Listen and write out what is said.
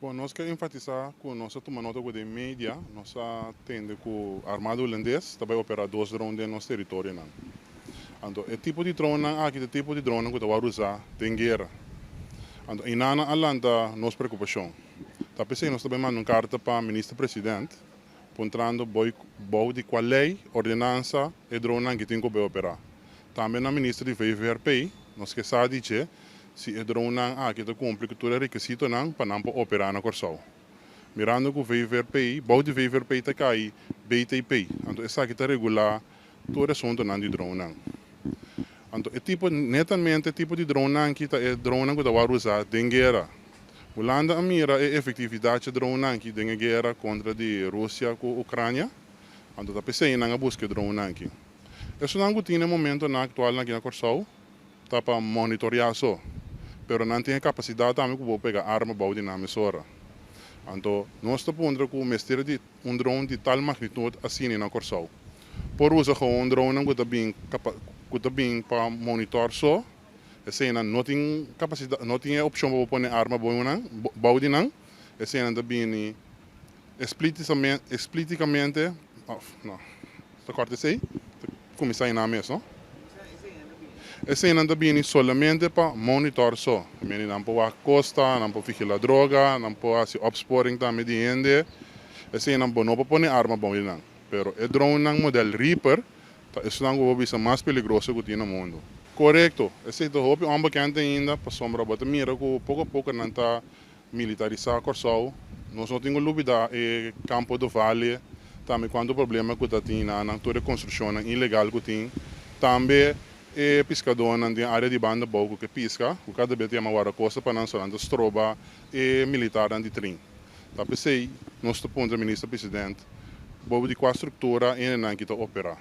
Bon, nos ke enfatisá ku nos a tuma nota ku den media nos a tende ku Armada Hulandes ta bai operá dos drone den nos teritorionan. Anto e tipo di dronenan aki ta e tipo di dronenan ku ta wòrdu usá den guera. Anto einan a lanta nos preokupashon. Ta p'esei nos ta bai manda un karta pa Minister President puntrando bou di kua lei, ordenansa e dronenan aki tin ku bai operá. Tambe na Minister di VVRP nos ke sa di dje si e dronenan aki ta kumpli ku tur e rekisitonan pa nan por operá na Kòrsou. Mirando ku VVRP, bou di VVRP ta kai BTP, anto esaki ta regulá tur e asuntunan di dronenan. Anto e tipo, netamente e tipo di dronenan aki ta e dronenan ku ta wòrdu usá den guera. Hulanda a mira e efektividat dje dronenan aki den e guera kontra di Rusia ku Ukrania, anto ta p'esei nan a buska e dronenan aki. Esunnan ku tin na e momentonan aktual aki na Kòrsou ta pa monitoreá so, pero nan tin e kapasidat tambe ku bo pega arma bou di nan mesora. Anto nos ta puntra ku mester di un drone di tal magnitut asina na Kòrsou. Por usa gewoon dronenan ku ta bin ku ta bin pa monitor so, eseinan no tin kapasidat, no tin e opshon pa bo pone arma bou nan bou di nan, eseinan ta bini Explíticamente, of no, ta corta esey, ta cuminsa einan mes, no? Eseynan ta bini solamente pa monitor so. Meni nan por wak costa, nan por vigila droga, nan por haci opsporing tambe di hende. Eseynan bo no por pone arma bou di nan. Pero e dronenan model Reaper ta esunnan cu bo bisa mas peligroso cu tin na mundo. Corecto, esey ta hopi onbekend ainda pasobra bo ta mira cu poco a poco nan ta Militarisá Kòrsou, nos no tin ku lubidá e Campo do Vale, tambe kuantu problema ku ta tin na nan tur e konstrukshonnan ilegal ku tin, tambe e piskadónan den área di Banda Bou ku ke piska, ku kada bes ta yama wardakosta pa nan so nan ta stroba e militarnan di trin. Ta p'esei nos ta puntra Minister President bobo di kua struktura e hendenan ki ta operá.